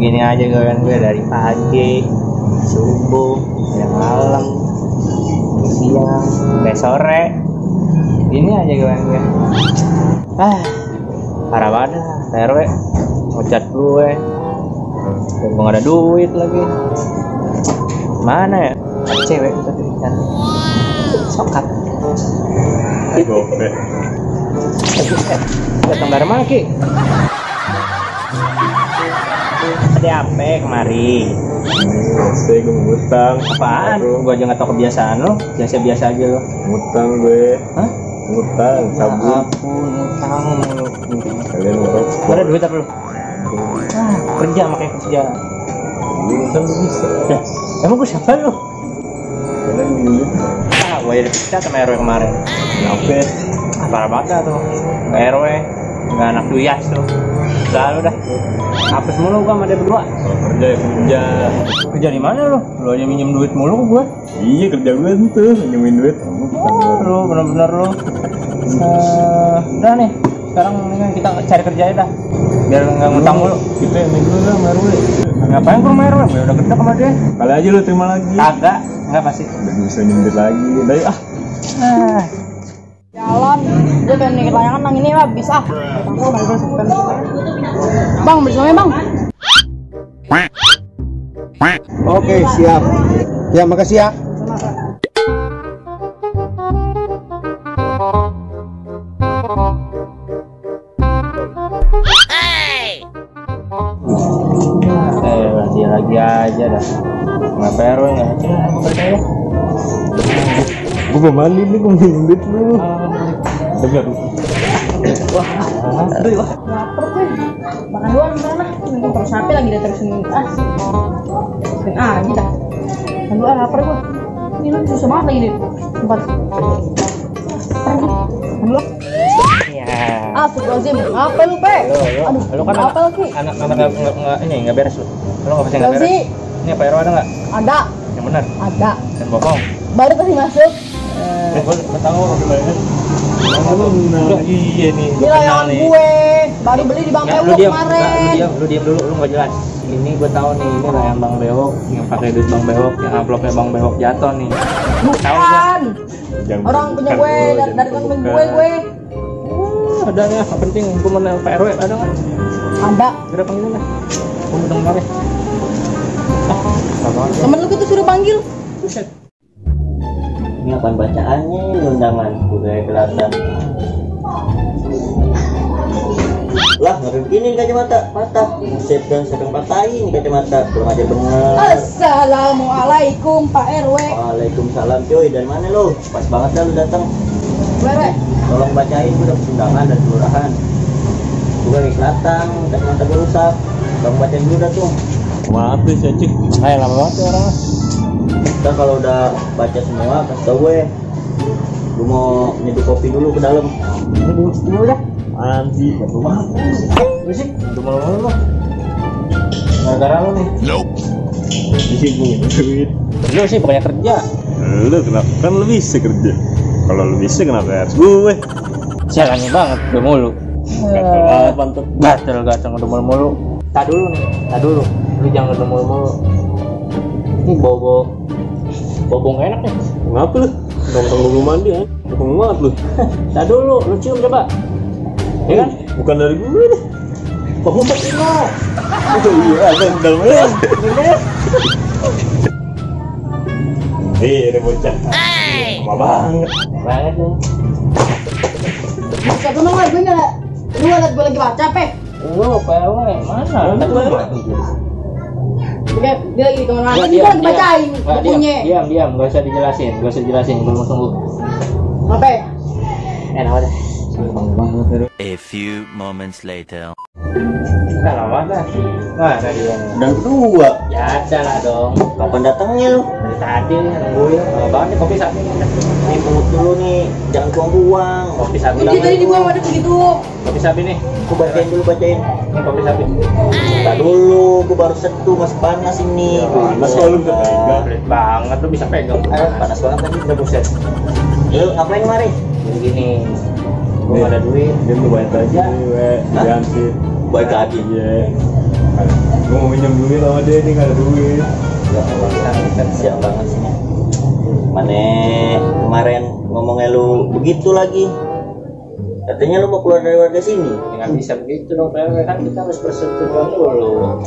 Gini aja gue dari pagi, subuh, malam, siang, sampai sore. Gini aja gue. Parah banget RW. Ngecat gue. Dan gue gak ada duit lagi. Mana ya? Cewek tadi kan. Sokat. Gope. Datang dari mana Ki? Ada apa kemari? Saya gue ngutang. Apaan? Gue aja gak tau kebiasaan lo. Biasa-biasa aja lo. Ngutang gue. Hah? Ngutang, sabun. Ampun, ngutang mulu. Kalian ngurus. Gak ada duit apa lo? Kerja makanya kerja. Ngutang gue bisa. Emang gue siapa lo? Kalian duit. Gue jadi pecah sama RW kemarin. Kenapa? Parah banget dah tuh. RW nggak anak duyas tuh. Udah dah. Hapus mulu gua sama dia berdua. Kerja ya kerja. Kerja di mana lo? Lo aja minjem duit mulu ke gua. Iya kerja gue tuh minjemin duit. Lo bener-bener lo. Udah nih. Sekarang mendingan kita cari kerja aja dah. Biar nggak ngutang mulu. Kita yang main dulu lah sama RW. Ngapain ke rumah RW? Gue udah gede sama dia. Kali aja lu terima lagi. Kagak. Nggak pasti. Udah bisa nyindir lagi. Udah yuk Jalan, gue pengen dikit layangan nang ini lah, bisa. Bang, bersama bang. Oke, siap. Ya, makasih ya. Lagi aja dah. Ngapa RW nggak aja? Percaya. gue mau mandi nih, gue minjem duit lu. Dengar. Wah, lapar gue. Makan doang sana. Ini terus HP lagi dah terusin sering aja dah. Makan doang lapar gue. Ini lu susah banget lagi nih tempat. Makan doang. Astagfirullahaladzim, apa lu pe? Lu kan apa lagi? Anak ini nggak beres lu. Lu nggak pasti nggak beres. Ini apa RW ada nggak? Ada. Yang benar. Ada. Dan bohong. Baru tadi masuk. Gue tahu gimana. Iya nih. Ini layangan gue. Baru beli di Bang Bewok kemarin. Lu diam dulu, lu nggak jelas. Ini gue tahu nih, ini layang Bang Bewok yang pakai duit Bang Bewok, yang amplopnya Bang Bewok jatuh nih. Bukan. Orang punya gue dari temen gue. Ada nih, apa penting gue mau Pak RW ada nggak? Ada. Kira panggilin lah. Gue mau dengar ya. Temen lu gitu suruh panggil. Buset. Ini apaan bacaannya undangan budaya kelihatan. Lah nggak begini nih kacamata patah. Buset dan sedang patahin kacamata belum aja bener. Assalamualaikum Pak RW. Waalaikumsalam coy, dari mana lo? Pas banget dah lu datang. RW. Tolong bacain, gue dapet undangan dari kelurahan. Gue lagi kelihatan kacamata gue rusak. Tolong bacain dulu dah tuh. Maaf deh cacik. Lama banget tuh orangnya. Ntar kalau udah baca semua kasih tau gue. Gue mau nyeduh kopi dulu ke dalam. Ini dulu dah. Anji, gak rumah. Berisik, udah malu-malu lo. Gara-gara lo nih. Isi gue duit. Lo sih pokoknya kerja. Lu kenapa? Kan lu bisa kerja. Kalau lu bisa kenapa harus gue? Sialannya banget, udah mulu. Gatel banget pantat. Gatel udah mulu-mulu. Tak dulu nih, tak dulu. Lu jangan udah mulu-mulu. Ini bobong enak nih. Kenapa lu? Tong-tong lu belum mandi ya? Bokong banget lu. Tak dulu, lu cium coba. Ya kan? Bukan dari gue deh. Kamu petina. Oh iya, ada di dalamnya. Udah bocah. Lama banget. Banget nih. Bisa tuh nong gue nggak. Lu liat gue lagi baca pe. Lu PW mana? Dia lagi di kamar mandi. Ini gue lagi bacain bukunya. Diam, gak usah dijelasin, belum tunggu. Apa? Enak aja. A few moments later. Udah lama dah. Wah, ada dia. Dan kedua, Ya ada lah dong. kapan datangnya lu? Dari tadi nungguin. Banget nih kopi sapi. Nih pungut dulu nih, jangan buang-buang. Kopi sapi. Jadi tadi dibuang ada begitu. Kopi sapi nih. Aku bacain dulu, bacain. Ini kopi sapi. Tak dulu, gue baru seduh, masih panas ini. Panas kalau lu udah pegang. Pelit banget lu bisa pegang. Panas banget tadi. Udah buset. Lu ngapain kemari? Jadi gini. Gua nggak ada duit. Dia mau bayar gaji, Hah? jangan sih. Baik lagi. Iya. Gue mau minjem duit sama dia nih, nggak ada duit. Ya Allah, kan siap banget sih. Mana kemarin ngomongnya lu begitu lagi. Katanya lu mau keluar dari warga sini. Nggak bisa begitu dong, kan kita harus persetujuan dulu.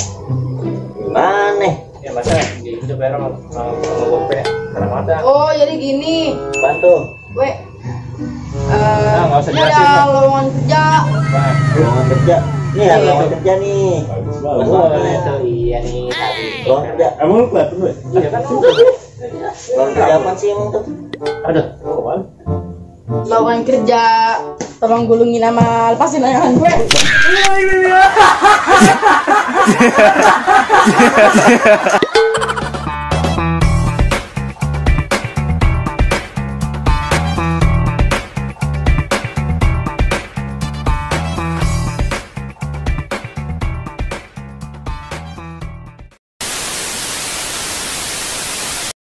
Gimana? Ya masa gitu bareng sama gope karena mata. Oh jadi gini, Bantu. we. Nggak usah Ini jelasin, ada Bang. lowongan kerja. Lowongan kerja. Nih ya, lowongan kerja nih. Boleh tuh, iya nih tadi. Lowongan kerja. Emang lu kelihatan gue? Iya kan udah. Lowongan kerja apa sih emang tuh? Aduh, apaan? Lowongan kerja. Tolong gulungin sama lepasin layangan gue. Iya.